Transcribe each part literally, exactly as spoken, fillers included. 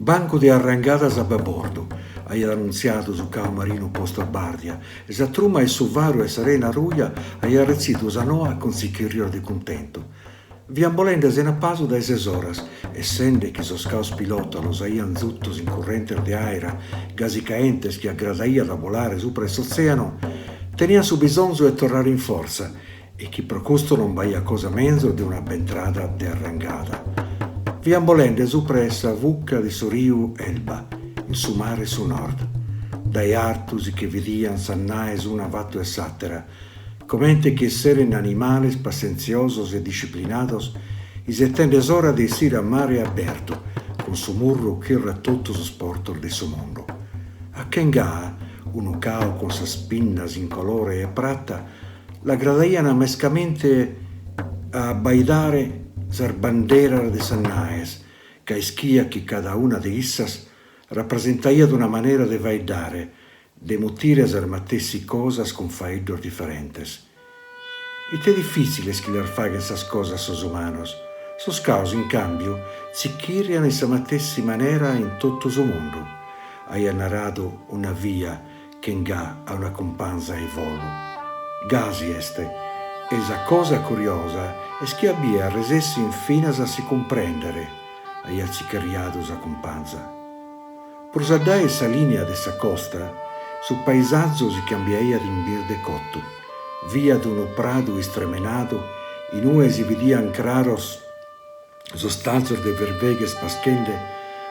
Banco de arrangadas a babòrdo, aiá anonciado su cau marino pòsto a bàrdia, e sa truma e su varu e sa rena ruja aiá recido sa noa cun chiquirrios de contento. Viambolende sena pasu dae ses oras, e sende chi sos caus pilota los aian zutos in currentes de aira gasi caentes chi agradaiat a bolare supra s'oceano, tenian su bisonzu de torrare in forsa, e chi pro custu non b'aiat cosa menzo de una bentrada de arrangada. Viambolende supra sa vuca de su riu Elba, in su mare su nord, dae artu si che vidian sas naes una vato e s'àtera, comente chi esseren animales passienziosos e disciplinados, isetende s'ora de essire a mare abertu, cun su murru chirra totu sos portos de su mundu. A Khenga, unu cau cun sas pinnas in colore e prata, l'agradaian mescamente a baidare sas banderas de sas naes, ca ischia chi cada una de issas rapresentaiat una manera de baidare, de mutire sas matessi cosas cun faeddos diferentes. Ite difiziles chi las faghen sas cosas sos umanos, sos caus, in càmbiu, si chirrian in sa matessi manera in totu su mundu, aiat naradu una via Khenga a una cumpanza a volu. Gasi est, e sa cosa curiosa est chi a bia resessin finas a si cumprèndere, aiat chiquerriadu sa cumpanza. Prus a dae sa lìnia de sa costa, su paisatzu si cambiaiat in birde cotu, via d'unu pradu istremenadu, in ue si bidian craros sos tazos de verveghes paschende,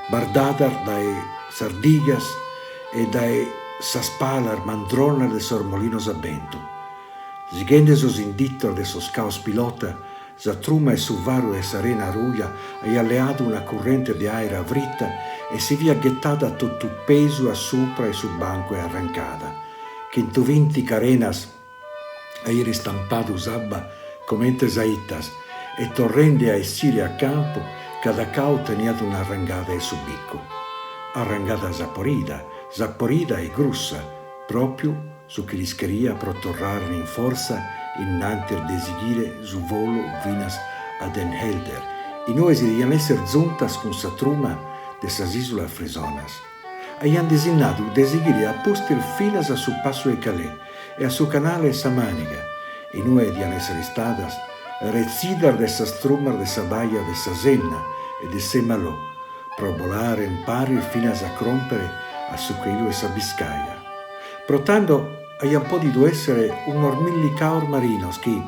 bardadas dae sas digas e dae sas palas mandronas de sos molinos a bentu. Sighende sos inditos de sos caos pilota, sa truma e su varu e sa rena ruja aiat leadu una currente de aira frita e si fiat ghetada a totu pesu a supra 'e su bancu 'e arrancada. Chentuvinti carenas aian istampadu s'abba comente saitas e, torrende a essire a campu, cada cau teniat un'arrangada 'e su bicu. Arrangada saporida, saporida e grussa, pròpiu su chi lis cheria pro torraren in forsa innantis de sighire su volu finas a Den Helder, in ue si dian esser zuntas cun sa truma de sas Isulas Frisonas. Aian desinnadu de sighire a pustis finas a su passu 'e Calais e a su canale 'e sa Maniga, in ue dian esser istadas rezidas de sas trumas de sa baia de sa Senna e de Saint-Malo, pro bolare impari finas a crompere a su coilu 'e sa Biscaia. Pro tando aian podidu essere unos milli caos marinos chi,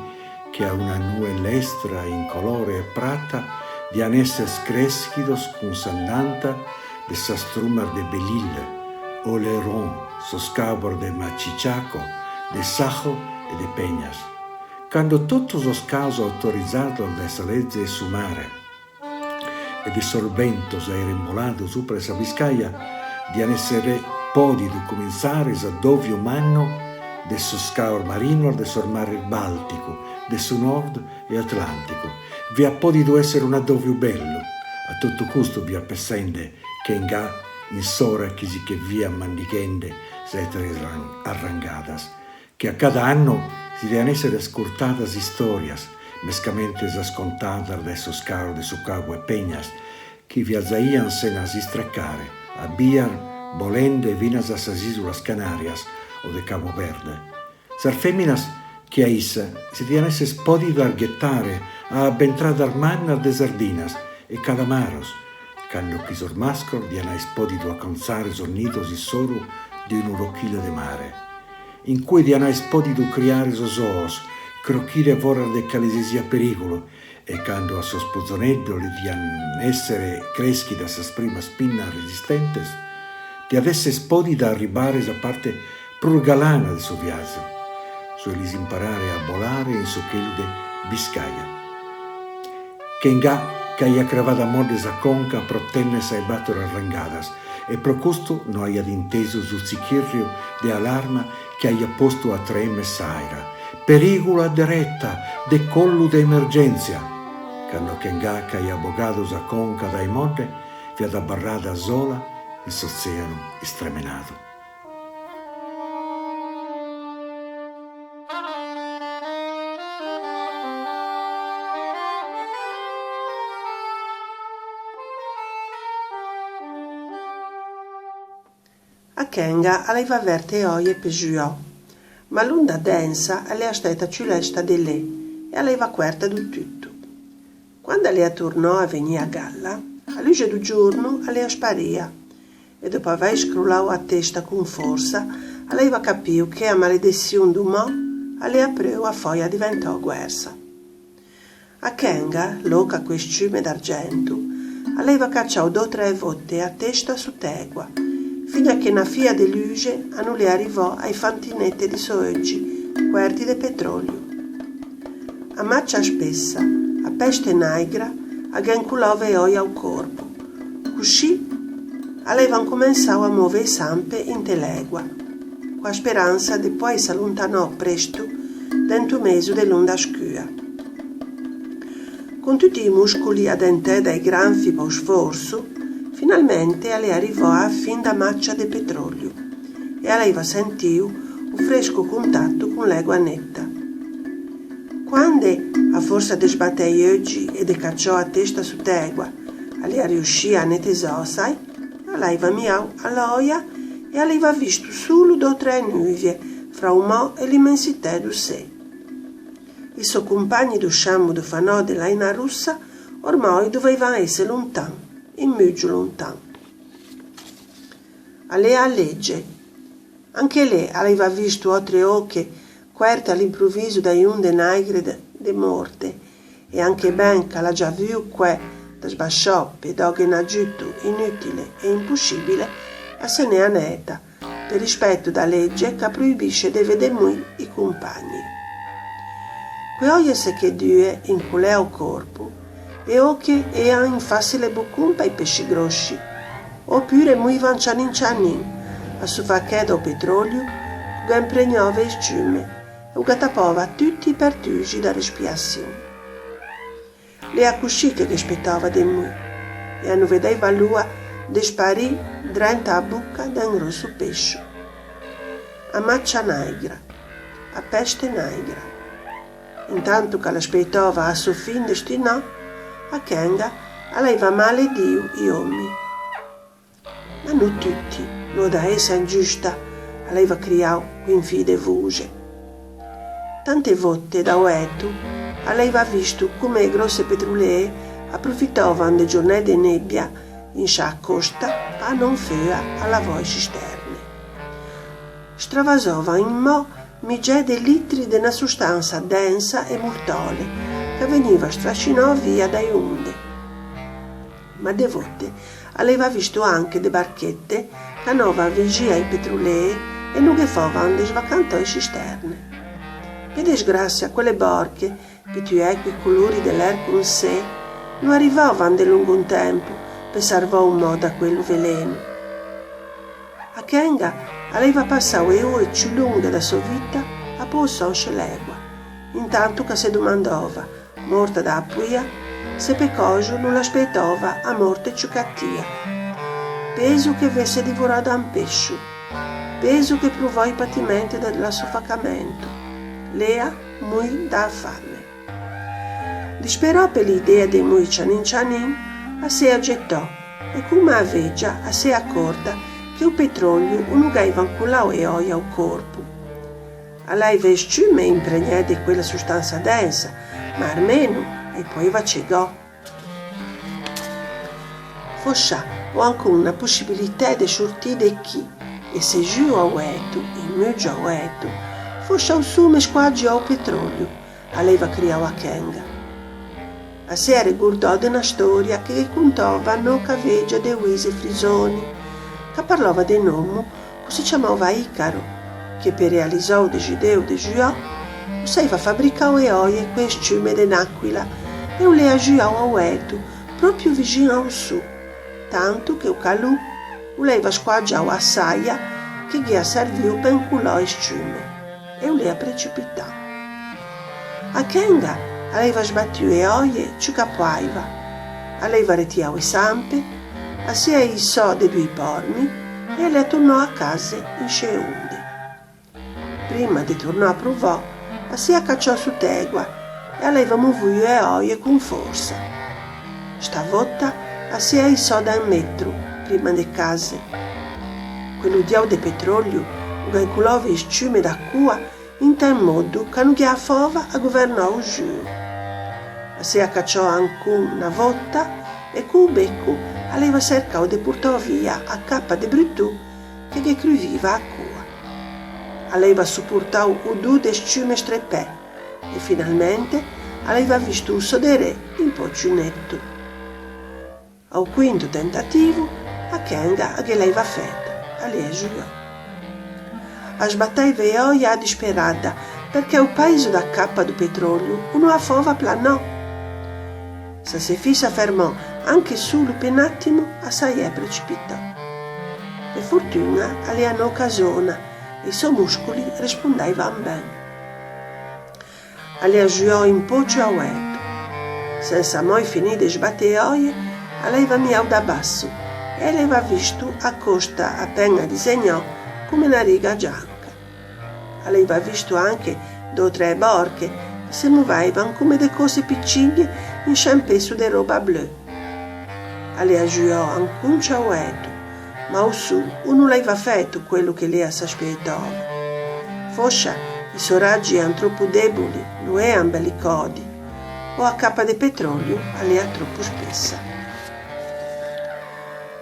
che a una nue lestra in colore 'e prata, dian esser creschidos cun s'andanta de sas trumas de Belle-Île, Oléron, sos caos de Machichaco, de Sajo e de Peñas. Cando totu sos caos autorizados dae sa leze 'e su mare e de sos bentos aieren boladu supra 'e sa Biscaia, dian essere podidu cuminzare s'addòviu mannu de sos caos marinos de sos mares Balticu, de su Nord e Atlanticu. Fiat podidu essere un'addòviu bellu. A totu custu fiat pensende Khenga in s'ora chi si che fiat mandighende sas tres arran-, arrangadas, che a cada annu si dian essere ascurtadas istorias, mescamente sas contadas dae sos caos de su Cabo 'e Peñas, chi viazaian sena s'istracare, a bias, bolende finas a sas Isulas Canarias o de Cabo Verde. Sas feminas chi a issa si dian esser podidas ghetare a bentradas mannas de sardinas e calamaros, cando chi sos mascos dian aer podidu acanzare sos nidos issoru de unu rochile de mare, in cue dian aer podidu criare sos oos, crochire foras de calesesia perigulu, e cando a sos puzoneddos li dian essere creschidas sas primas pinnas resistentes, diat esser podida arribare sa parte prus galana de su viazu, su 'e lis imparare a bolare in su chelu de Biscaia. Khenga ch'aiat cravada a modde sa conca pro tennere sas bator arrangadas, e pro custu no aiat intesu su chichirriu de alarma chi aiat postu a treme s'aira. Perigula de reta, decollu de emergèntzia! Cando Khenga ch'aiat bogadu sa conca dae modde, fiat abarrada sola in s'ozeanu istremenadu. Akhenga a l'aiva vèrt e òie pe juò, ma l'onda densa a l'ea stèita ciù lèsta de lé e a l'aiva coèrta dau tuto. Quand a l'ea tornò a vegnir a galla, a luge dau giorno a l'ea sparia, e dopo avèi scrolau a testa con forsa, a l'aiva capiu che a maledecion dau mò a l'ea preu a fòia diventau guèrsa. Akhenga, loca co e sciume d'argento, a l'aiva cachau dò tre vote a testa sot'aigua, fin-a che na fia de luge a no l'ea rivò ai fantinete de so eugi, coèrti de petroliu. A macha spessa, a pèste naigra, a ghen colava e òie au corpo. Cossì, a l'aiva ancomençau a move e sampe inte l'aigua, coa speransa de poèi s'alontanò presto dento meso de l'onda scua. Con tuti i moscoli a dentè dai granfi pau sforso, finalmente a l'ea rivò a fin da macha de petroliu e a l'aiva sentiu o fresco contato con l'aigua neta. Quande, a forsa de sbatè i eugi e de cachò a testa sot'aigua, a l'ea riuscì a netesòsai, a l'aiva miau a l'òia e a l'aiva visto solo dò tre nuvie fra o mò e l'immensitè dò sé. I so compagni dò sciambo dò fanò de laina rossa ormòi doveivan esse lontan, in mugio lontan. A l'ea a lege. Anche lé a l'aiva visto òtre oche coèrte a l'improviso dai onde naigre de, de morte, e anche ben ch'a l'agea vuo què da sbasciò pe dòghe n'agiuto inutile e impossibile, a se n'ea anèita, pe rispeto da lege ch'a proibisce de vedè mui i compagni. Que òie se chedue in colè au corpo, e oche ean in facile bocon pai pesci grossi, opure moivan cianin cianin, a sofachè dau petroliu, che o ghe impregnòva e sciume, e o ghe tapòva tuti i pertusi da respiacion. L'ea cossì che ghe spetòva de mui, e a no vedeiva l'oa de sparì drenta a boca d'un grosso pescio. A macha naigra, a pèste naigra. Intanto ch'a l'aspeitòva a so fin destinò, Akhenga a l'aiva malediu i omi. Ma no tuti, no da essa ingiusta, a l'aiva criau co infide voge. Tante vote da oeto a l'aiva visto come e grosse petrolee aprofitòvan de giornè de nebia in scià costa pa anò feua a lavò e cisterne. Stravasòvan in mò migè de litri de na sostansa densa e mortòle ch'a vegniva strascinò via dai onde. Ma de vote a l'aiva visto anche de barchete ch'anòvan vigì ai petrolee e no ghe fòvan de svacantò e cisterne. Pe desgracia, quele bòrche, pe tù equi colori de l'er con sé, no arrivòvan de longon tempo pe sarvò o mò da quelo veleno. Akhenga a l'aiva passau e oe ciù longhe da so vita a pousò sce l'aigua, intanto ch'a se domandòva, morta da apuia, se pe còso no l'aspeitòva a morte ciù catia. Peso che vesse divorò da un pescio, peso che provò i patimenti da, la sofacamento, lea mui da fame. Disperò pe l'idea de mui cianin cianin, a se agetò e coma a vegia a s'è acorda che o petroliu o no gh'aiva ancolau e oie au corpo. A l'aiva e sciume impregnè de quela sostansa densa, ma armeno a-i poeiva cegò. Fòscia o ancon na possibilitè de sortì de chi, e se jù a oeto, in mugio a oeto, fòscia o some scoagiò au petroliu, a l'aiva criau Akhenga. A se regordò de na storia che ghe contòva no ch'a vegia de Wise Frisoni, ch'a parlòva de n'omo ch'o se ciamòva Icaro, che pe realizò o desideu de juò, o s'aiva fabricau e oie co e sciume de n'aquila e o lea juau a oeto proprio vigin au so, tanto che o calò o l'aiva scoagiau a saia che ghea serviu pe incolò e sciume, e o lea precipità. Akhenga a l'aiva sbatù e oie ciù ch'a poaiva, a l'aiva retiau e sampe, a s'ea issò de dui pormi e a l'ea tornò a case in sce e onde. Prima de tornò a provò, a s'ea cachò sot'aigua e a l'aiva movuo e oie con forsa. Sta vota a s'ea issò da un metro prima de case. Lo diau de petròliu o gai colava eschume da coa intun mòdo qu'a no gai fava a governau jù. A se acaciò ancon na vòta e col beco a l'aiva cercau de portau via a capa de bruton que gai cruviva a coa. A l'aiva soportau odor d'eschume strepè e finalmente a l'aiva visto o so derè un pòc ciù neto. Au quinto tentativo, a chenga a gai l'aiva feta, a l'aiva jù. A sbataiva e òia a disperada, perqué o paise da capa do petròliu o no a fava planò. S'a se fissa fermò anche solo pe n'atimo a s'aiè precipitò. Pe fortuna a l'aiva no casona e i so moscoli respondaivan ben. A l'aiva jù un pòc a oeto. Sensa mòi finir de sbate e òie, a l'aiva miau da basso e a l'aiva visto a costa a pena disegnò come na riga gianca. A l'aiva visto anche dò tre borche che se movaivan come de cose picine in chun pesso de roba bleu. A l'aiva jù ancon a oeto, ma o so o no l'aiva feto quelo che l'aiva s'aspietava. Fòscia i so ragi eran tropo deboli, no eran beli codi, o a capa de petròliu a l'aiva tropo spessa.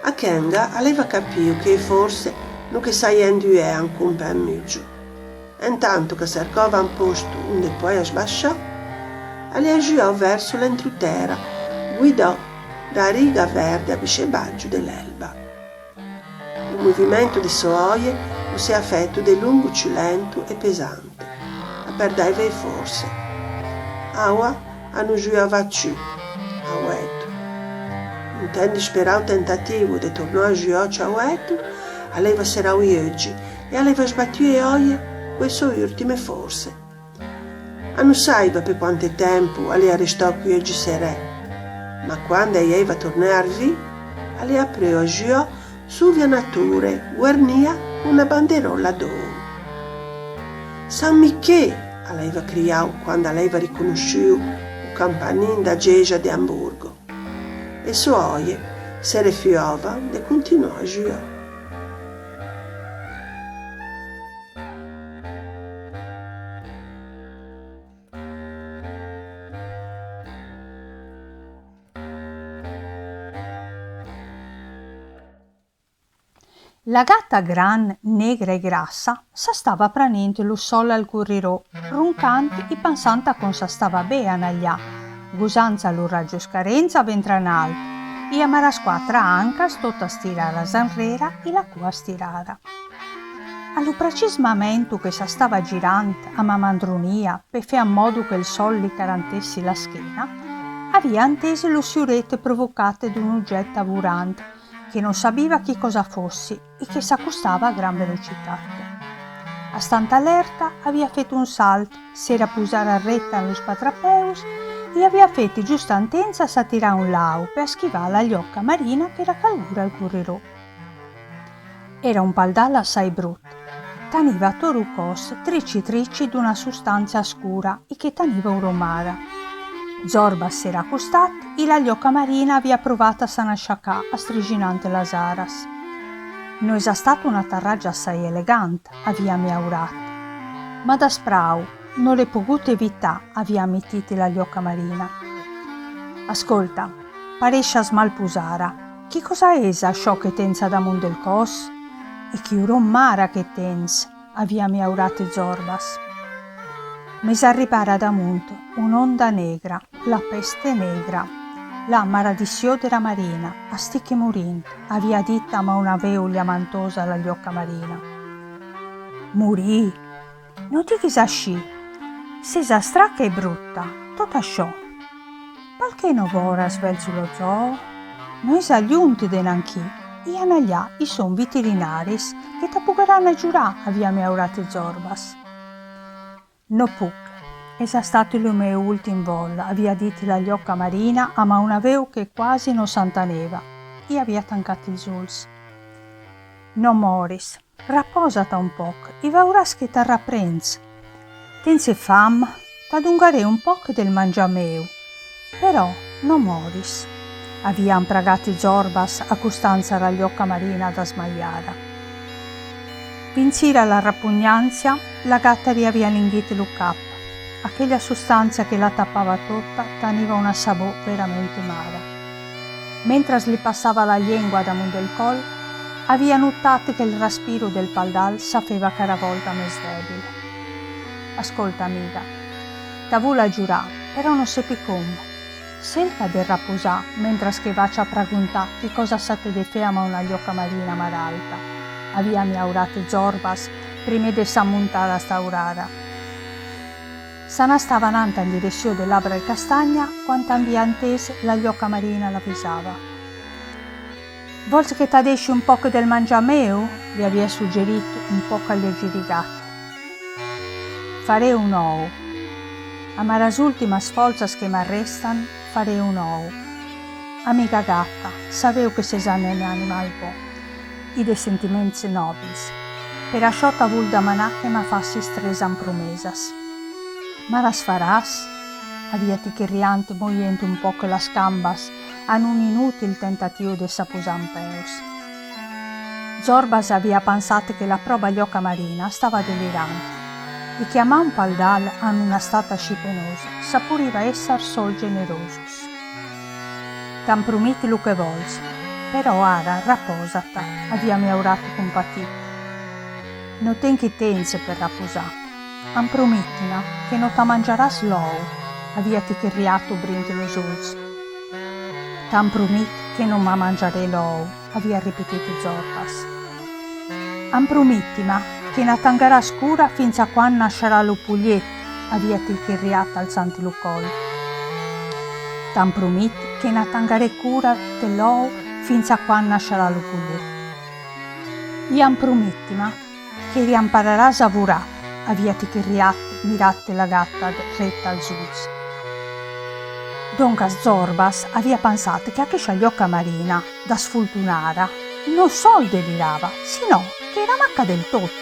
A chenga a l'aiva capio che forse no che s'aiè induè ancon pe mugio. Intanto ch'a cercava un pòsto onde poaia sbascià, a l'aiva jù verso l'entrotera, guidò da riga verde a biscebagio de l'elba. O movimento de so òie o s'aiva feto de longo ciù lento e pesante. A perdaiva e forse. Aua a no jù va ciù a oeto. Intun disperau tentativo de tornà a jù a oeto, a l'aiva serrau i eugi e a l'aiva sbatù e òie co e so urtime forse. A no saiva pe quante tempo a l'aiva restò co i eugi serè, ma quande a i aiva tornà arvì, a l'aiva apreu a jù so via na tore guarnia co na banderòla d'our. San Michè! A l'aiva criau quande a l'aiva riconosciu o campanin da geja de Amburgo. E so òie se refiuava de continuà a jù. La gata gran, negra e grassa, sa stava pranent lo sòl al corrirò, roncant e pensant a com sa stava ben analià, gosant lo ragio scarent a ventre en alt, e a marasquatra ancas totas tiradas enrera e la coa stirada. A lo precís mamento que sa stava girant a mamandronia pe fé en mòdo que el sòl li carantessi la schena, avia entés lo siuret provocat d'un ogècte volant que non sabiva chi cosa fossi e que s'acostava a gran velocitat. Estant alerta, avia fet un salt, s'era posada reta en los patrapeus e avia fet just en temps a s'atirar un lau per esquivar la lloca marina qu'era caigura al corrirò. Era un paldal assai brut. Teniva ator o còs trici trici d'una sostància escura e que teniva oromada. Zorbas s'era acostat e la lloca marina avia provat a se n'aschacar astriginant las aras. No es estat un aterratge assai elegant, avia miaurat. Ma dasprau, no l'è pogut evitar, avia mitit la lloca marina. Ascolta, pareishes mal posada. Chi cosa es això que tens a damont del còs? E chi oromada que tens! Avia miaurat Zorbas. M'es arribada a damont un'onda negra, la peste negra, la maladiciò dera marina, estiqui morint, avia dit amb una veu lamantosa la lloca marina. Morir? Non diguis així. Ses astraca e bruta, tot això. Perqué non vòras vèlser lo zoo? Non es a luenh de nanquí, e en alhà i son veterinaris que te pogueràn ajudar, avia miaurat Zorbas. Non puc, es estat lo meu ultim vòl, avia dit la lloca marina amb una veu que quasi non s'enteneva, e avia tancat els ulhs. Non moris. Repòsa-te un pòc e veuràs que te reprens. Tens fam? Te dongarè un pòc del manjar meu. Però non moris, avia empregat Zorbas acostant-se ara lloca marina desmaiada. Vincida la repugnància, la gata li aviá linguit lo cap. Aquela sostància que la tapava tota teniva una sabor verament mala. Mentras li passava la lengua damunt del còl, aviá notat que el respiro del paldal sa feva cada vòlta mès debil. Escòlta, amiga, te vòl ajurar, però non sèpi com. Cerca de repausar mentras que vaig a preguntar que còsa sète de far amb una lòca marina malalta, aviá miaurat Zorbas primièr de s'amontar la taurada. Se n'estava anant en direccion de l'arbre castanha quand aviá entès la lòca marina l'avisava. Vòls que t'adeishi un pòc del manjar meu? Li aviá suggerit un pòc al legerigat. Faré un òu. Amb las ultimas fòrças que m'arrèstan, faré un òu. Amiga gata, sabeu que sètz un animal bòn e de sentiments nòbils. Per açò te vòl demanar que me fassis tres empromesas. Me las faràs? Aviá dit quirriant, moient un pòc las cambas, en un inutil tentatiu de se posar en pèus. Zorbas aviá pensat que la pròva lòca marina estava delirant e que amar un paldal en un estat aicí penós se poriva èsser sòls generosos. T'emprometi lo que vòls, però ara repausa-te, aviá miaurat compatit. Non tenqui temps per repausar. Emprometi-me que non te manjaràs l'òu, aviá dit quirriant obrint los ulhs. T'emprometi que non me manjarè l'òu, aviá repetit Zorbas. Emprometi-me que n'atengueràs cura fins a quand naisserà lo polhet, aviá dit quirriant alçant lo còl. T'emprometi que n'atenguerè cura de l'òu fins a quand naisserà lo polhet. E emprometi-me que li empararàs a vorar, aviá dit quirriant mirant la gata dreta als ulhs. Doncas Zorbas aviá pensat que aquesha lòca marina, desfortunada, non sòl delirava, sinó qu'èra maca del tot.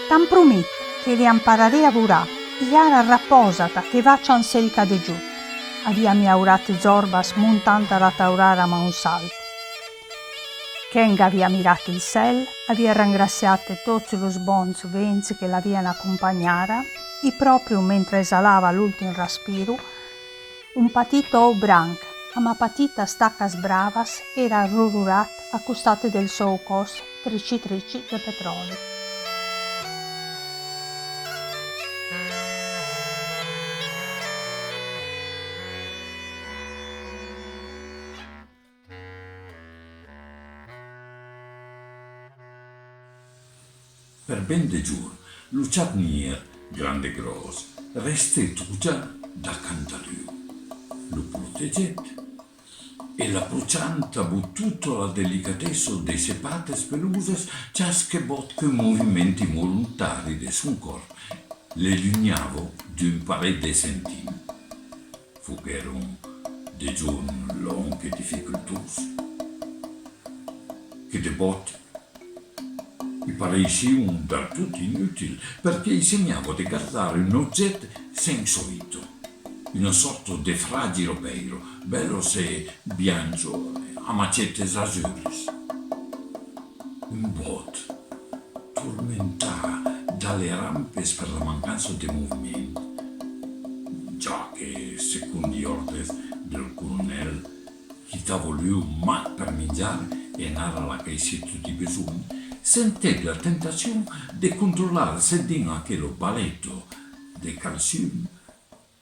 T'emprometi que li empararè a vorar, e ara repausa-te que vaig en cerca d'ajut, aviá miaurat Zorbas montant a la taurada amb un salt. Quand aviá mirat el cèl, aviá regraciat tots los bòns vents que l'avián acompanhada, e pròpriu mentre exhalava l'ultim respiro, un petit òu branc, amb petitas tacas bravas, èra rorolat a costat del sòu còs trici-trici de petròli. Per ben de jorn, lo chat nièr, grand e gròs, restèt trojar da cantaluc. Lo protegèt, e l'aprochant amb tota la delicatessa de ses patas pelosas, chasque bòt qu'un moviment involontari de son còrp l'alunhava d'un parelh de centimètres. Foguèron de jorns longs e dificultós, que de bòt i pareissián del tot inutils, perque i semblava de gardar un objècte sens soita, una sòrta de fragila pèira, bèla se biancha amb achetes azuras. Un bòt tormentat dins las rampas per la mancança de moviment, ja que, segon li òrdres del coronèl, quitava l'uòu mat per minjar e anar a la caisseta de besonh, sentèt la tentacion de controlar se dins aquela baleta de calcium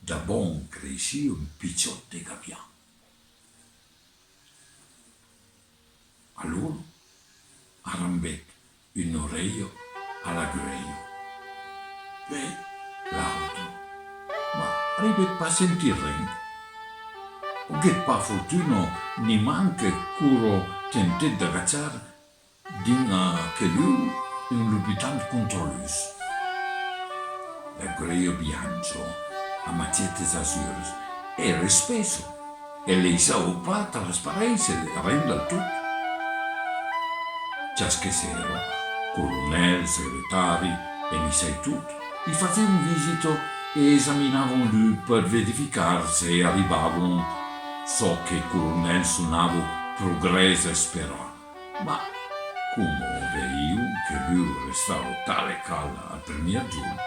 de bòt creissiá un pichòt de gavian. Alora, arrambèt una orelha a la grelha, puèi l'autra, mas arribèt pas sentir ren. Aguèt pas fortuna ni manca quora tentèt d'agachar dins aquel uòu un lopitant contra l'us. La grelha biancha, amb achetes azuras, èra espessa e laissava pas transparéisser ren del tot. Chasque sera, coronèl, secretari e missai tot i fasián visita e examinavan l'uòu per verificar se arribavan çò que coronèl sonava progrès esperat. Mas, coma veion que lu restava tal e qual al primièr jorn,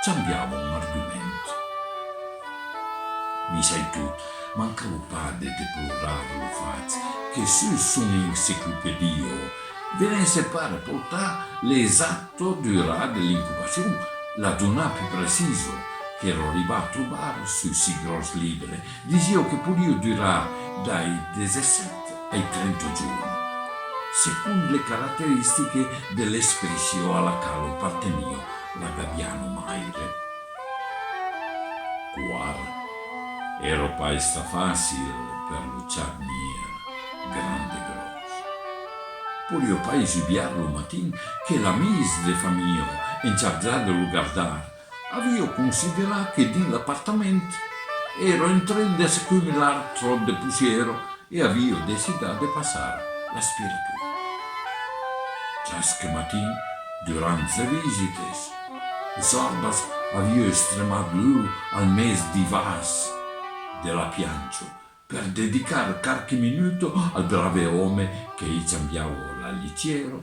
cambiava un argument. Misaitot, mancava pas de deplorar lo fach que sus son enciclopedia venèsse pas raportar l'exacta durada de l'incubacion, la dona pus precisa, qu'èra arribat trobar sus si gròs libre, disiá que podiá durar dai dètz-e-sèt ai trenta jorns, segon le caracteristicas de l'espècia a la quala aparteniá la gaviana maire. Quò èra pas estat facil per lo chat nièr, grand e gròs. Podiá pas ubiar lo matin que l'amic de familha encharjat de lo gardar aviá considerat que dins l'apartament èra en tren de s'acumular tròp de poussièra e aviá decidat de passar l'aspirator. Chasque matin, durant las visitas, Zorbas aviá estremat l'uèu al mes divàs de la piancha per dedicar qualque minuta al brave òme que i cambiava la litièra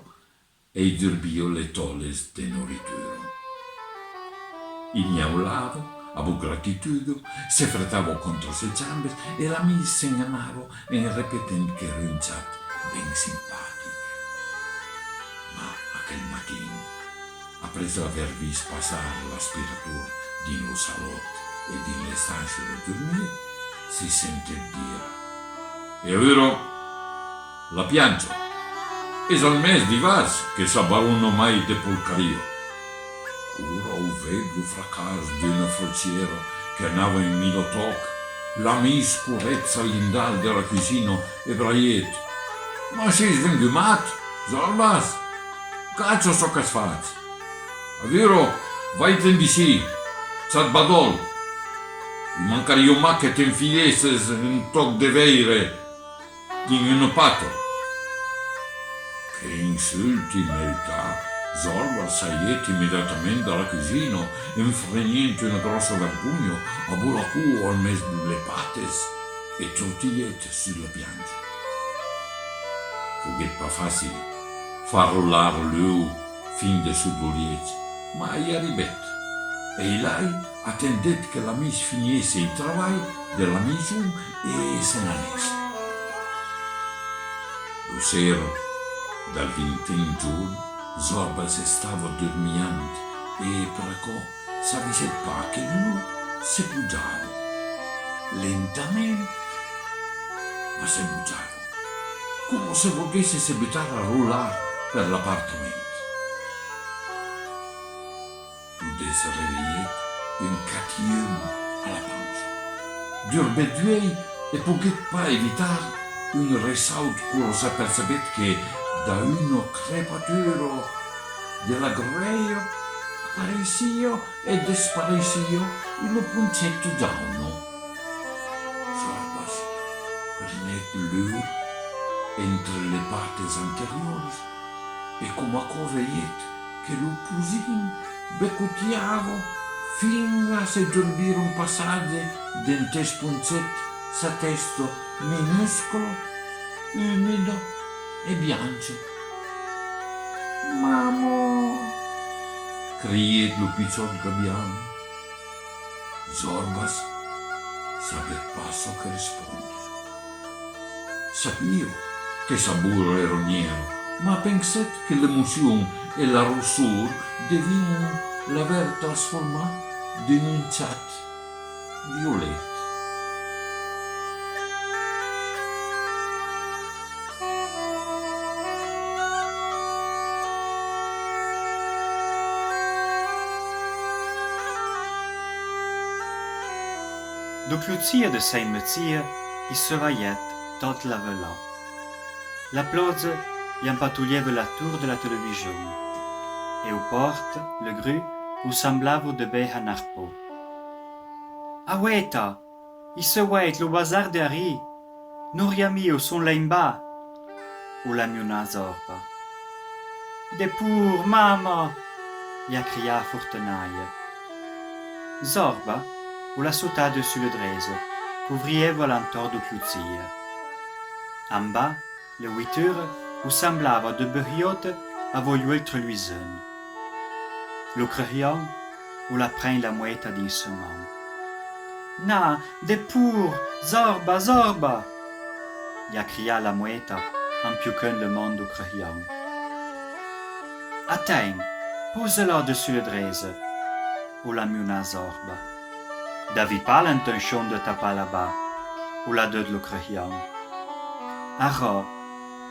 e i durbiá le tòles de noritura. I miaulava, amb gratituda, se fretava contra ses jambes e l'amic se n'anava en repetent qu'èra un chat ben simpatic. Mas aquel matin, après l'aver vist passar l'aspirator dins lo salòt e dins l'estància de dormir, se sentèt dire: E ura, la piancha! Es al mes divàs que s'abarona mai de porcariá. Quora auvèt lo fracàs d'una frotièra que anava en milatòc, l'amic corrèt al lindal de la cosina e braièt: Mas sis vengut mat, Zorbas? Cacha çò qu'as fach! Adura, vai-te'n d'aicí, chat badòl! I mancariá mai que t'enfilèsses un tòc de veire dins una pata. Que insultes meritats, Zorbas saguèt immediatament de la cosina, enfrenhent una gròssa vergonha, abat la coa al mes de las patas e trotilhèt sus la piancha. Foguèt pas facil far rolar l'uèu fin dessús lo lièch, mas i arribèt. E i lai, atendèt que l'amic finisse i travalhs de la maison e se n'anèsse. Lo ser dal vintun jorn, Zorbas estava dormiant e, per aquò, s'avisèt pas que l'uèu se bojava. Lentament, mas se bojava, coma se volguèsse se butar a rolar per l'apartament. Lo desrevelhèt un catium a la pança. Durbèt d'uèlhs e poguèt pas evitar un ressaut quora s'apercebèt que, dab una crebatura de la grelha, apareissiá e despareissiá una poncheta jauna. Zorbas prenèt l'uèu entre las patas anteriòras e, coma aquò, vegèt que lo posin becotiava fin a se durbir un passatge dente es ponchèt sa tèsta minuscula, umida e biancha. Mama! Crièt lo pichòt gavian. Zorbas sabèt pas çò que respondre. Sabiá que sa boca èra nièra, mas pensèt que l'emocion e la rossor devián l'aver transformat dins un chat violet. Dau clochièr de Sent Matias i sevalhèt tot l'avelar. La plòja i empatolhèva la tor de la television, e au pòrt, le gru, o semblava de bèlha narpa. Aueta! I sevalhèt lo bazar de Harry, noriami au son lemba, o lamionà Zorba. De pur, mama! I a criat Fortenalha. Zorba o l'a sautat dessús le drese, qu'obrièva a l'entorn dau clochièr. En bas, le vitura o semblava de beuhiòta avó uelh tre luisent. Lo crehian o la pren la moeta dins se man. Na, de pur, Zorba, Zorba! Li a criat la moeta en piuquent le man do crehian. Aten, posa-la dessus le drese, o la miuna Zorba. D'avi pas l'intencion de tapar la ba, o l'a dut lo crehian. Ara,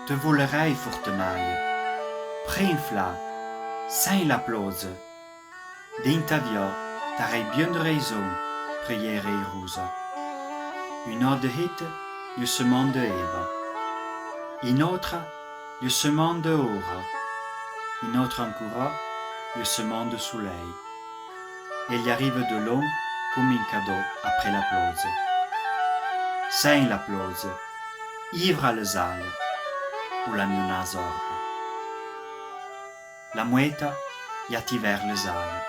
te volerei, Fortenaia, prinfla, sen la ploja. Dins ta via, t'arei bien de raison, pre iera irosa. Una de hita, ua seman de eva. In'autra, ua seman de aura. In'autra ancora, ua seman de solei. E li arriva de long com un cadó après la ploja. Sen la ploja, ivra les alas, o la miuna Zorba. La moeta i a tivert les alas.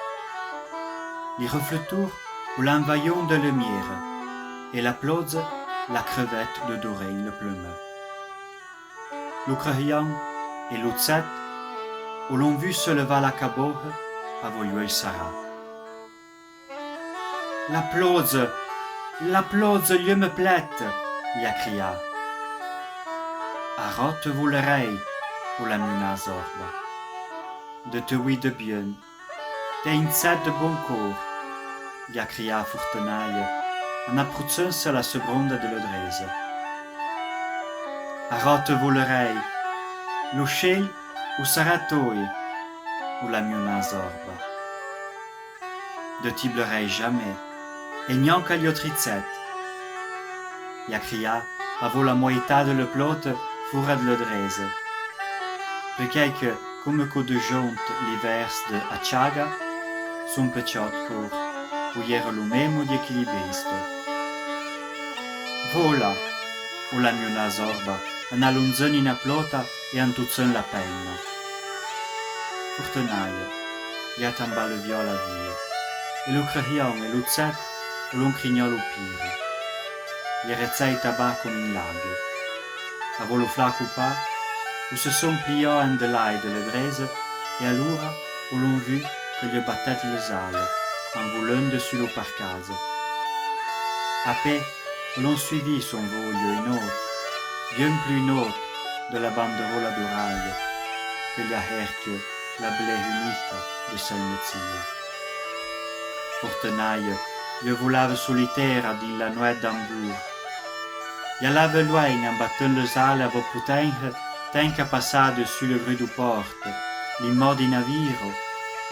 Li refletors o l'envaion de lumiera e la ploja la crevet de doren le plumeu. Lo crehian e lo chat o l'on vut se levar la caboha avó uelh sarat. La ploja, la ploja, ieu me plete, li a criat. Ara te volerei, o la miuna Zorba. De te uir de bien, t'es un chat de bon cor, li a criat Fortenaia, en aprochant-se la sebronda de le drese. Ara te volerei, lo cel o sarà toi, o la miuna Zorba. De ti blerei jamai, e gnanca li autri chat, li a criat avó la moetada le plota fora de le drese. Perquei que, coma quò de jont li vèrs de Achaga, son pechòt cor o iera lo memo d'i equilibrista. Vola, o la miuna Zorba, en alonjant una plota e en tochant la penna. Fortenaia, i a tanben le viòl a via, e lo crehian e lo chat o l'on crinhat lo pire. Iera chei tabat com un lague. Avó lo flac copar, o se son pliat en de lai de le drese e alora o l'on vut que li batet les alas en volant dessus lo parcatge. Apè, o l'on suivit son vòlha un aut, bien plus naut de la banderòla doraia que li a hèrquia la blei unica de sei metias. Fortenaia, ieu volava solitera dins la nuet d'Hamburg. I alava luenh en batent les alas avó potenha, ten qu'a passar dessus le grut do pòrt, li mòrt d'un naviro,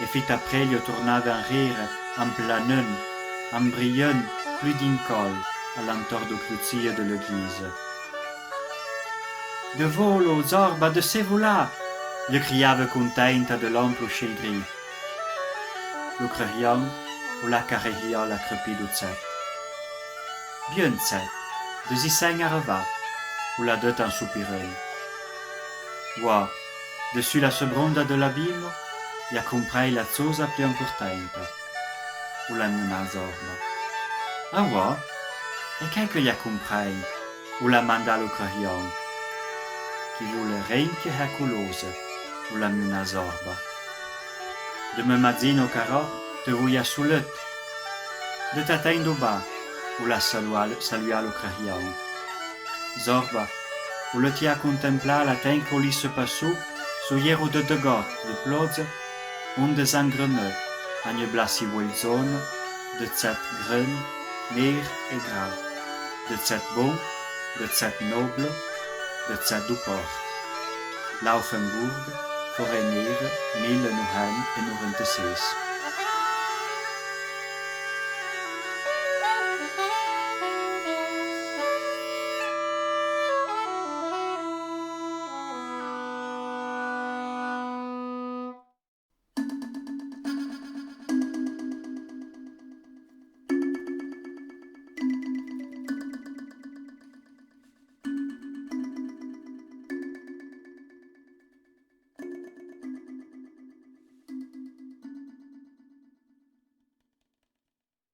e fit après ieu tornava enrere en planant, en brilhant plus d'un còl a l'entorn do clochir de l'eglisa. De volo, Zorba, de se volar! Ieu criava contenta de l'ample cel gris. Lo crehian o l'a carrehiat la crepida do chat. Bien, chat, desi sem arrevat, o l'a dit en sopirant. Oa, dessus la sebronda de l'abimo, i a comprei la chosa plus importanta, o la miuna Zorba. Ah oa? E qu'es que i a comprei? O l'a mandat lo crehian. Qui vole ren que hèr colosa, o la miuna Zorba. De me magino qu'ara te voi a solet. De t'atendo ba, o l'a saluat, saluat lo crehian. Zorba, o le tié a contemplar la tenca o lisse passó, so iero de degòt de ploja, onde s'engrenè, a ne blassi uelh jone, de chat gren, ner e gras, de chat bon, de chat noble, de chat do pòrt. Laufenburg, Forêt Nera, mila nòu cents e noranta-sièis.